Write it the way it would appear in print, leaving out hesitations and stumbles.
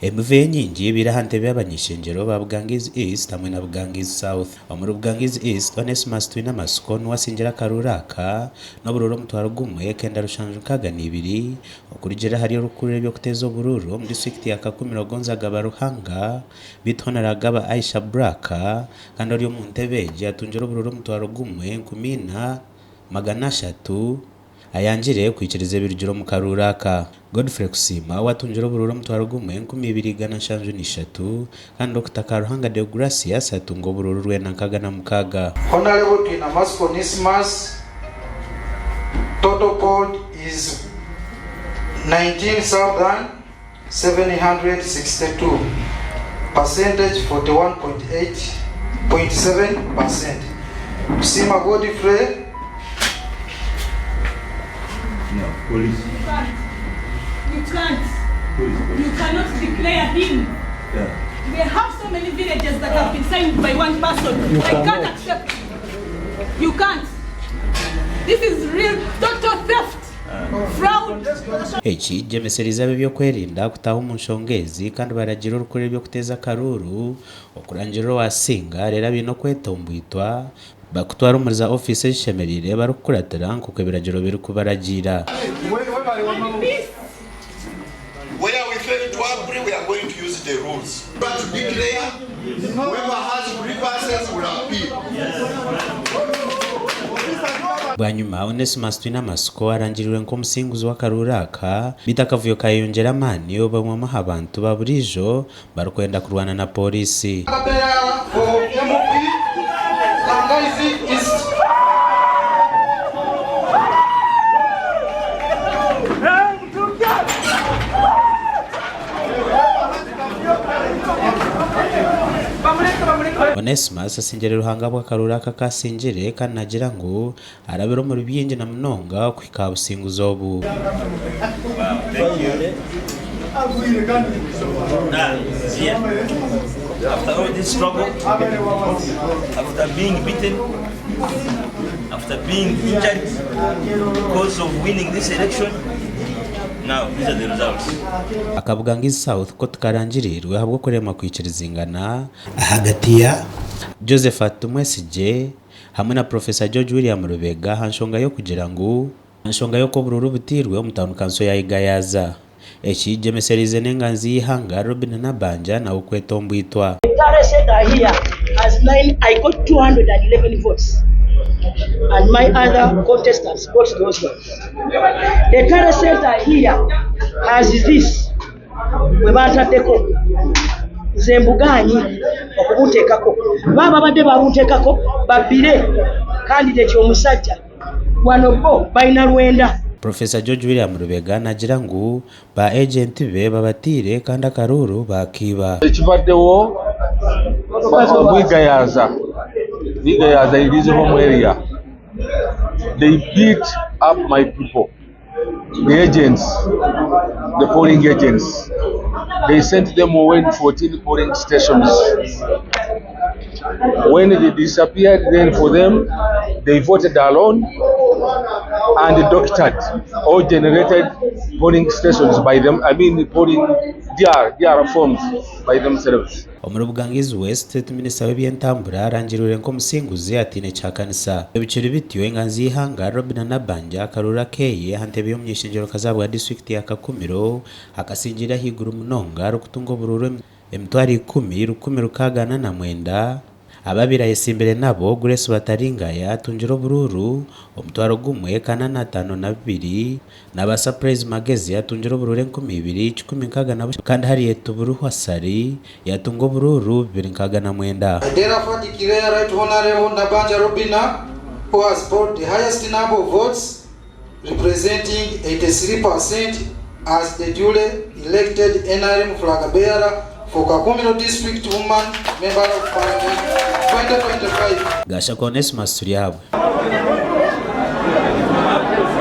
Emivuyo enyingi ebaire aha ntebe y'abany'ishengyero ba Bugangizi East hamwe na Bugangizi South. Omuri Bugangizi East, Onesmus Twinamatsiko niwe asingire akaruuru aka n'oburuuru omutwaro gumwe kenda rushanju nkaaga n'ibiri okurugiirira ahari orikukurira eby'okuteeza oburuuru omu disiturikiti ya Kakumiro Gonzaga Baruhanga beitu hoona Ragaba Aisha Black kandi ori omu ntebe egi atungire oburuuru omutwaro gumwe enkumi ina 300 ayangire kwikiriza ebirugire omu karuuru aka. Godfrey Kusiima we atungire oburuuru omutwaro gumwe 2173 kandi Dokita Karuhanga Deogratias atunga oburuuru 906. Honarable Twinamasiko Onismus total polled is 19,762, percentage 41.8.7%. Kusiima Godfrey. You can't. You cannot declare him. We have so many villages that have been signed by one person. I can't accept. You can't. This is real total theft. Fraud. Eki gyemesereize ab'ebyokwerinda kutaaha omu nshonga ezi kandi baragiire orikukora eby'okuteeza akaruuru okurangirira owaasinga reero abaine okwetomboitwa Bakutwara omuri za ofiisi ezishemereire barikukuratira nk'oku ebiragiro birikubaragiira. Where we fail to agree, we are going to use the rules. But to declare, whoever has grievances will appeal. Bwanyima, Onesmus Twinamatsiko arangiriirwe nk'omusinguzi w'akaruuru aka, beitu akavuyo kayeyongyera amaani obu bamwe aha bantu ba buriijo barikwenda kurwana na pooriisi. Kabeera for MP Kangaizi East. Onesmus asingire Ruhanga ahabw'akaruuru aka aku asingire kandi naagira ngu arabire omuri bingi na munonga okuhika aha businguzi obu. Akabuga ngu East South ko tikarangiriirwe ahabw'okuremwa kwikirizingana ahagati ya Josephat Tumwesigye hamwe na Professor George William Lubega aha nshonga y'okugira ngu aha nshonga y'oku oburuuru butairwe omu tauni kanso ya Igayaza. Eki gyemesereize n'enganzi y'eihanga Robinah Nabbanja nawe okwetombwitwa. Tare said I here has nine I got 211 votes and my other contestants got those ones. The tare center here has this bwe bantaddeko nze mbugaanyi okubunteekako ba babadde babunteekako babbire kandideti omusajja wano bo balina lwenda. Professor George William Lubega naagira ngu ba agenti be babataire kandi akaruuru baakiiba. Ekibaddewo Bwigayaza, Bwigayaza in his home area, they beat up my people. The agents, the polling agents, they sent them away in 14 polling stations. When they disappeared, then for them, they voted alone and doctored or generated polling stations by them, I mean polling DR, DR forms by themselves. Omuri Bugangizi West, Minisita w'eby'entambura arangiriirwe nk'omusinguzi ataine kihakanisa. Bikiri bityo, enganzi y'eihanga, Robinah Nabbanja akaruuru akeye aha ntebe y'omuny'eishengyero kazaabwa disiturikiti ya Kakumiro akasingirira ahaiguru munonga arikutunga oburuuru emitwaro ikumi, 1649. Ababaire ayetsimbire nabo, Grace Bataringaya atungire oburuuru omutwaro gumwe, 452. Na Surprise Magezi atungire oburuuru 2164 kandi Harriet Buruhwa Ssali yatunga oburuuru 269. I therefore declare Right Honourable Nabbanja Robinah who has polled the highest number of votes representing 83 per cent as the duly elected nrm flag bearer for Kakumiro District Woman Member of Parliament 2025. Gashaka Onesmus Turyahabwe.